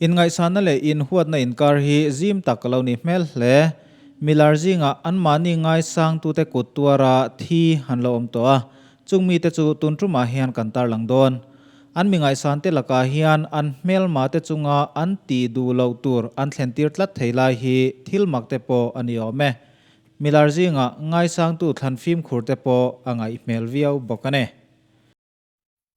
Inngaihsanna leh inhuatna inkar hi zim tak a lo nih hmel hle. Milar zingah anmahni ngaisangtute kut tuara thi an lo awm tawh a, chung mite chu tun tumah hian kan tarlang dawn. An mi ngaihsante lakah hian an hmelmate chunga an tih duh loh tur an thlentir tlat thei lai hi thil mak te pawh a ni awm e. Milar zingah ngaisangtu thlan fimkhur te pawh a ngaih hmel viau bawk a ni.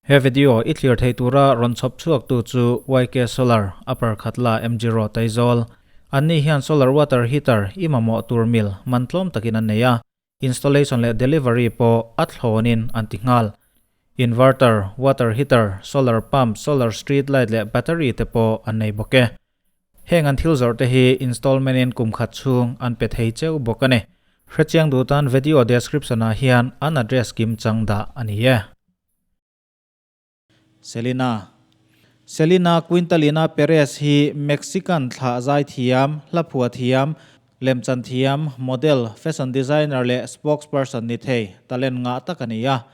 He video i thlir thei tura rawn chhawp chhuak tu chu YK Solar, Upper Khatla, MG Road, Aizawl. Anni hian solar water heater i mamawh tur mil man tlawm takin an nei a, installation leh delivery pawh a thlawnin an ti nghal. Inverter, water heater, solar pump, solar street light leh battery te pawh an nei bawk e. Heng an thil zawrh te hi installment in kum khat chhung an pe thei cheu bawk a ni. Hrechiang duh tan video description ah hian an address kim chang dah a ni e. Selena Selena Quintalina Perez hi Mexican thlah zai thiam, hla phua thiam, lemchan thiam, model, fashion designer leh spokesperson ni thei talent ngah tak a ni a.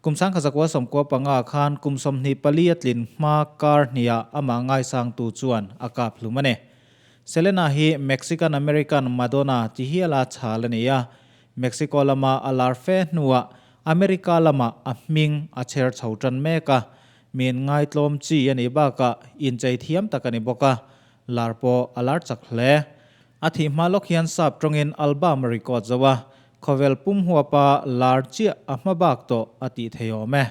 Kum sangkhazakua 95 khan kum 24 a tlin hma kar hniah amah ngaisangtu chuan a kap hlum a ni. Selena hi Mexican-American Madonna ti hiala chhal a ni a, Mexico lama a lar fe hnuah America lamah a hming a chher chho tan mek a, min ngaitlawm chi a nih bakah inchei thiam tak a ni bawk a, lar pawh a lar chak hle. A thih hma lawk hian sap tawngin album a record zo a, khawvel pum huapa lar chiah a hma bak tawh a tih thei awm e.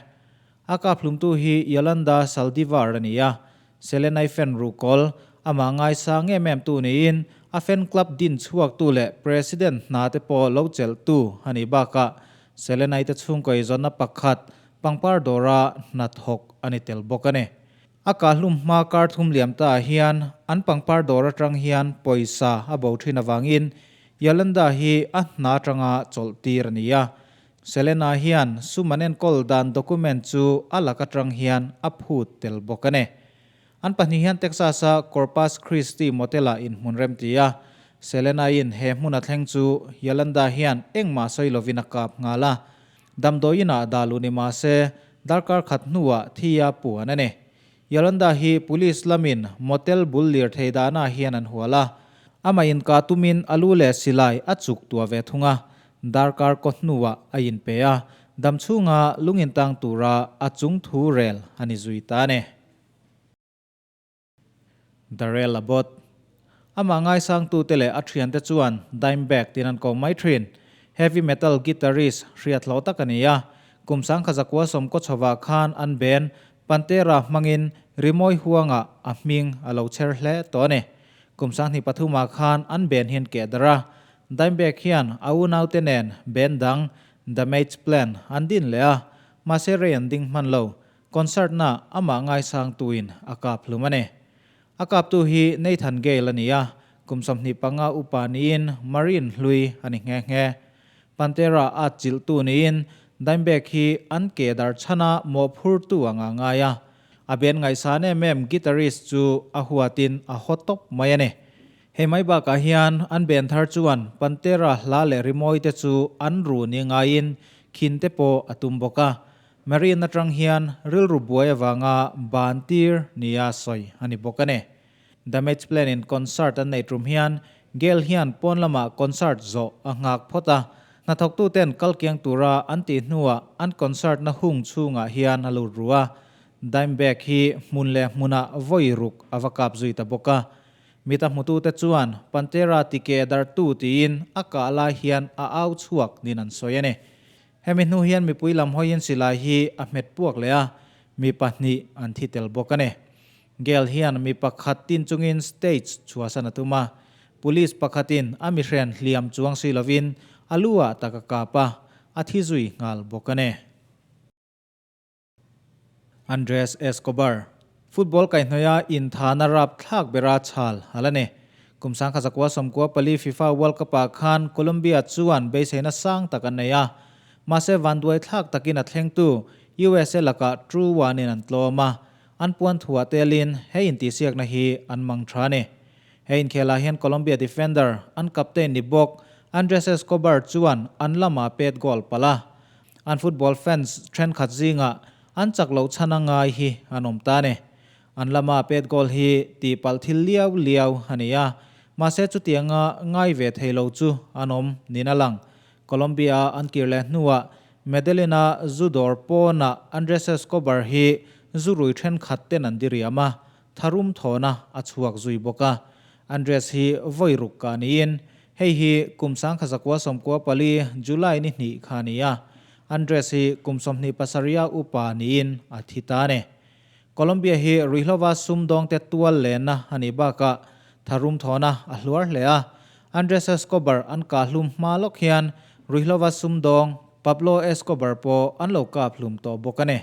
A kaphlumtu hi Yolanda Saldivar a ni a, Selenai fan ruhkawl, amah ngaisang em em tu niin a fan club din chhuaktu leh president hna te pawh lo chelhtu a nih bakah Selenai te chhungkaw eizawnna pakhat pangpar dawra hnathawk a ni tel bawk a ni. A kahlum hma kar thum liam ta ah hian an pangpar dawr atang hian pawisa a bo thin avangin Yolanda hi a hna atanga chawlh tir a ni a. Selena hian sum an enkawl dan document chu a lak atang hian a phut tel bawk a ni. An pahnih hian Texas a Corpus Christi motel ah inhmun rem ti a. Selena in he hmun a thleng chu Yolanda hian engmah sawi lovin a kap nghal a. Damdawiin ah dah luh ni mah se, darkar khat hnuah thi a puan a ni. Yolanda hi police lamin motel bul lirthei dahna hian an hual a. Amah inkah tumin a lu leh silai a chuk tuah ve thung a, darkar kaw hnuah a inpe a, damchhunga lungintang tura a chung thu rel a ni zui ta a ni. Darrell Abbott. Amah ngaisangtute leh a thiante chuan Dimebag tiin an ko mai thin. Heavy metal guitarist hriat hlawh tak a ni a. Kum 1990 chhovah khan an band Pantera hmangin rimawi huangah a hming a lo chher hle tawh a ni. Kum 2003 khan an band hian keh darh a. Dimebag hian a unaute nen band dang Damage Plan an din leh a, mahse rei an ding hman lo. Concert na amah ngaisang tuin a kap hlum a ni. A kaptu hi Nathan Gale a ni a, kum 25 upa niin Marine hlui a ni nghe nghe. Pantera a chilhtu niin Dimebag hi an ke dar chhana mawhphurtu anga ngai a. A ben ngaihsan em em guitarist chu a huatin a haw tawp mai a ni. Hei mai bakah hian an ben thar chuan Pantera hla leh rimawi te chu an ru ni ngaiin khin te pawh a tum bawk a. Marine atang hian rilru buai avanga ban tir nia sawi a ni bawk a ni. Damage Plan in concert an nei tum hian Gail hian pawn lamah concert zawh a nghak phawt a, hnathawktuten kal kiang tura an tih hnuah an concert na hung chhungah hian a lut ru a, Dimebag hi hmun leh hmunah vawi ruk a va kap zui ta bawk a. Mita hmutute chuan Pantera tike dartu tiin a kah lai hian a au chhuak niin an sawi a ni. Hemi hnu hian mipui lam hawiin silai hi a hmet puak leh a, mi pahnih an thi tel bawk a ni. Gail hian mi pakhat tin chungin stage chhuahsan a tum a, police pakhatin a mihren hliam chuang si lovin a lu ah tak a kap a, a thi zui nghal bawk a ni. Andres Escobar, Football kaihhnawia inthana rap thlak bera chhal a la ni. Kum 1994 FIFA World Cup-ah khan Colombia chuan beiseina sang tak an nei a. Mahse vanduai thlak takin a thlengtu USA lakah True One-in an tlawm a, an puan thuah telin he intihsiakna hi an mang tha a ni. He inkhelah hian Colombia defender, an captain ni bawk Andres Escobar chuan an lamah pet goal palh a. An football fans thenkhat zingah an chak loh chhan a ngai hi an awm ta a ni. An lama pet goal hi tihpalh thil liau liau a ni a, mahse chutianga ngai ve thei lo chu an awm niin a lang. Colombia-a an kir leh hnuah Medellin-a zu dawr pawnah Andres Escobar hi zu rui thenkhat ten an diriam a, tharum thawna a chhuak zui bawk a. Andres hi vawi ruk kah niin hei hi kum 1994 July ni hnih kha a ni a. Andres hi kum 27 upa niin a thi ta a ni. Colombia hi ruihhlova sumdawngte tual lenna a nih bakah tharum thawna a hluar hle a. Andres Escobar an kah hlum hma lawk hian ruihhlova sumdawng Pablo Escobar pawh an lo kap hlum tawh bawk a ni.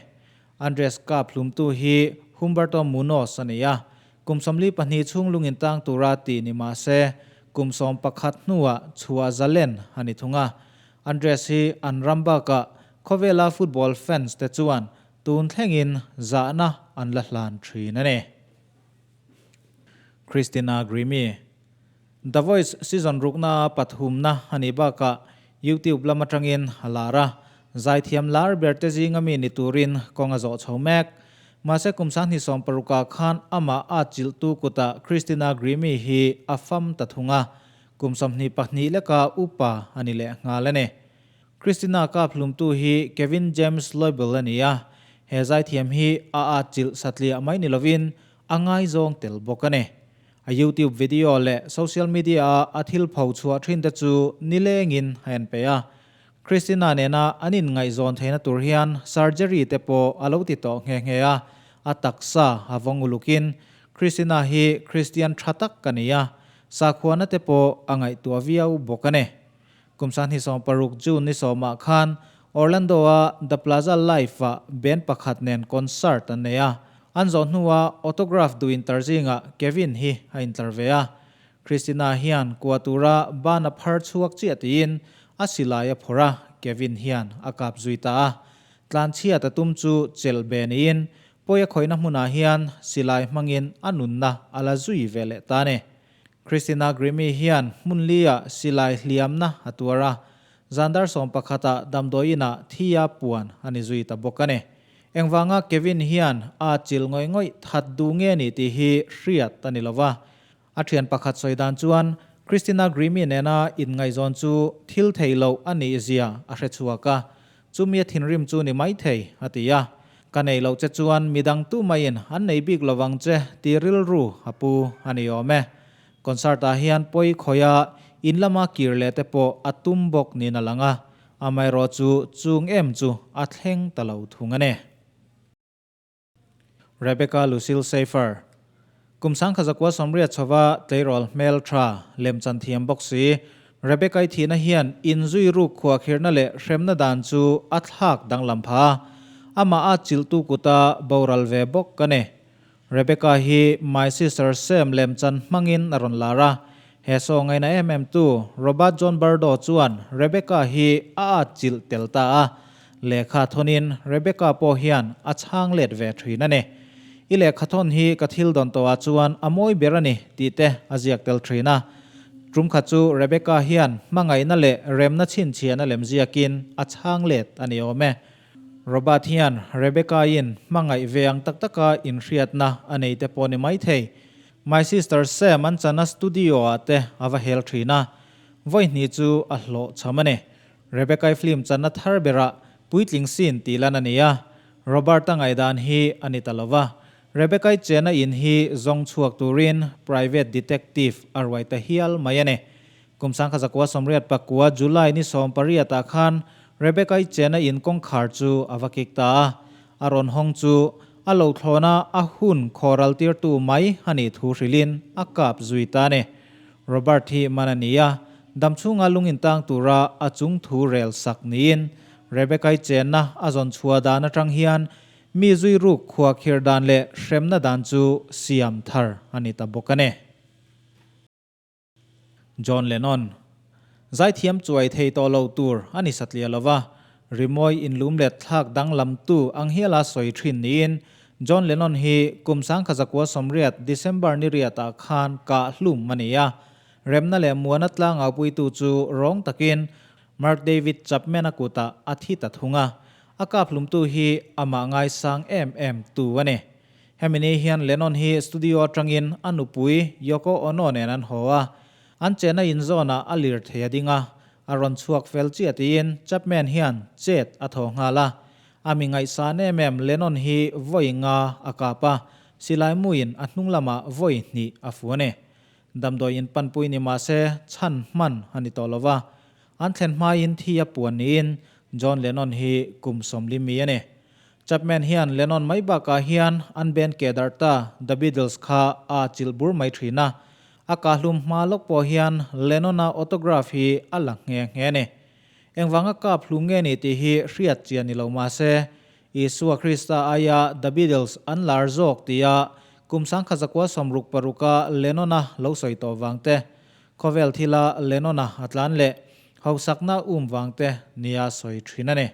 Andres kap hlumtu hi Humberto Munoz a ni a, kum 42 chhung lungin tang tura tih ni mah se kum 11 hnuah chhuah zalen a ni thung a. Andres hi an ram bakah khawvela football fans te chuan Tun thlengin zahna an la hlan thin a ni. Christina Grimmie, The Voice season rukna pathumna a nih bakah YouTube lam atangin a lar a, zaithiam lar ber te zinga mi ni turin kawng a zawh chho mek. Mahse kum 2016 khan amah a chilhtu kutah Christina Grimmie hi a fam ta thung a, kum 22 leka upa a ni leh nghal a ni. Christina kap hlumtu hi Kevin James Loebel a ni a, he zaithiam hi a atchilh satliah mai ni lovin a ngaizawng tel bawk a ni. A YouTube video leh social media-a a thil pho chhuah thin te chu nilengin a en pe a. Christina nena an inngaihzawn theihna tur hian surgery te pawh a lo ti tawh nghe nghe a, a taksa a vawng ulukin Christina hi Christian tha tak a ni a, sakhuana te pawh a ngaihtuah viau bawk a ni. Kum 2016 June ni sawmah khan Orlando-a The Plaza Live-ah band pakhat nen concert an nei a. An zawh hnuah autograph duh intar zingah Kevin hi a intlar ve a. Christina hian kua tura ban a phar chhuak chiah tiin a silai a phawrh a, Kevin hian a kap zui ta a. Tlanchhiat a tum chu chelh be niin pawi a khawihna hmunah hian silai hmangin a nunna a la zui ve leh ta a ni. Christina Grimmie hian hmun lia silai hliamna a tuar a, zandar 11 ah damdawiinah thia puan a ni zui ta bawk a ni. Engvanga Kevin hian a chil ngawih ngawih that duh nge ni tih hi hriat a ni lo va. A thian pakhat sawi dan chuan Christina Grimmie nena inngaihzawn chu thil thei loh a nih zia a hre chhuak a, chumi a thinrim chu ni maithei, a ti a. Ka nei loh che chuan midang tu maiin an nei bik lovang che tih rilru a pu a ni awm e. Concert ah hian pawi khawia in lama kir leh te pawh a tum bawk niin a lang a, amaherawh chu chung em chu a thleng ta lo thung a ni. Rebecca Lucille Schaefer, Kum 1980 chhova tleirawl hmel tha, lemchan thiam bawk si, Rebecca-i thihna hian inzui ruk khuahkhirhna leh hremna dan chu a thlak danglam pha a, amah a chilhtu kuta boral ve bawk ka ni. Rebecca hi My Sister Sam lemchan hmangin a rawn lar a, he saw ngaina em em tu Robert John Bardo chuan Rebecca hi a atchilh tel ta a, Lehkha thawnin Rebecca pawh hian a chhang let ve thin a ni. I lehkha thawn hi ka thil dawn tawhah chuan a mawi ber a ni tih te a ziak tel thin a. Tum khat chu Rebecca hian hmangaihna leh remna chhinchhiahna lem ziakin a chhang let a ni awm e. Robert hian Rebecca-in hmangaih ve ang tak taka inhriatna a nei te pawh ni maithei. My Sister Sam an chana studio-ah te a va hel thin a. Vawi hnih chu a hlawh cham a ni. Rebecca-i film channa thar berah puitling scene tih lan a ni a, Robert-a ngaihdan hi a ni ta lo va. Rebecca-i chena in hi zawng chhuak turin private detective a ruai ta hial mai a ni. Kum 1989 July ni 18 ah khan Rebecca-i chena in kawngkhar chu a va kik ta a, a rawn hawng chu a lo thlawna a hun khawral tirtu mai a nih thu hrilhin a kap zui ta a ni. Robert hi man a ni a, damchhunga lungin tang tura a chung thu rel sak niin Rebecca-i chenna a zawn chhuah dan atang hian mi zui ruk khua khir dan leh hremna dan chu siam thar a ni ta bawk a ni. John Lennon, Zaithiam chuai thei tawh lo tur a ni satliah lo va, rimawi inlum let thlak danglamtu ang hiala sawi thin niin John Lennon hi kum 1980 December ni riatah khan kah hlum a ni a. Remna leh muana tlangau puitu chu rawng takin Mark David Chapman-a kutah a thi ta thung a. A kap hlumtu hi amah ngaisang em em tu a ni. Hemi ni hian Lennon hi studio atangin a nupui Yoko Ono nen an haw a, an chenna inzawnah a lirthei a ding a, a rawn chhuak fel chiah tiin Chapman hian chet a thaw nghal a. A mi ngaihsan em em Lennon hi vawi nga a kap a, silai muin a hnung lamah vawi hnih a fu a ni. Damdawi in panpui ni mah se chhan hman a ni tawh lo va, an thlen hmain thi a puan niin John Lennon hi kum 40 mi a ni. Chapman hian Lennon mai bakah hian an band ke darh ta The Beatles kha a chilh bur mai thin a, a kahlum hma lawk pawh hian Lennon-a autograph hi a la nghe nghe a ni. Engvanga kap hlum nge ni tih hi hriat chian ni lo mah se, Isua Krista aia The Beatles an lar zawk tia kum 1966-a Lennon-a lo sawi tawh vang te, khawvel thila Lennon-a a tlan leh hausakna um vang te nia sawi thin a ni.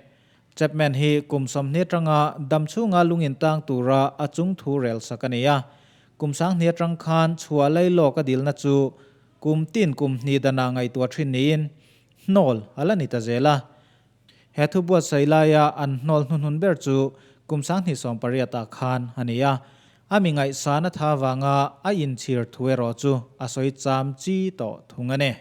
Chapman hi kum 20 atanga dam chhunga lungin tang tura a chung thu rel sak a ni a, kum 20 atang khan chhuah lei lawk a dilna chu kum tin kum hnih danah ngaihtuah thin niin hnawl a la ni ta zel a. He thu buatsaih laia an hnawl hnuhnun ber chu kum 2018 ah khan a ni a, a mi ngaihsan a tha vanga a inchhir thu erawh chu a sawi cham chi tawh thung a ni.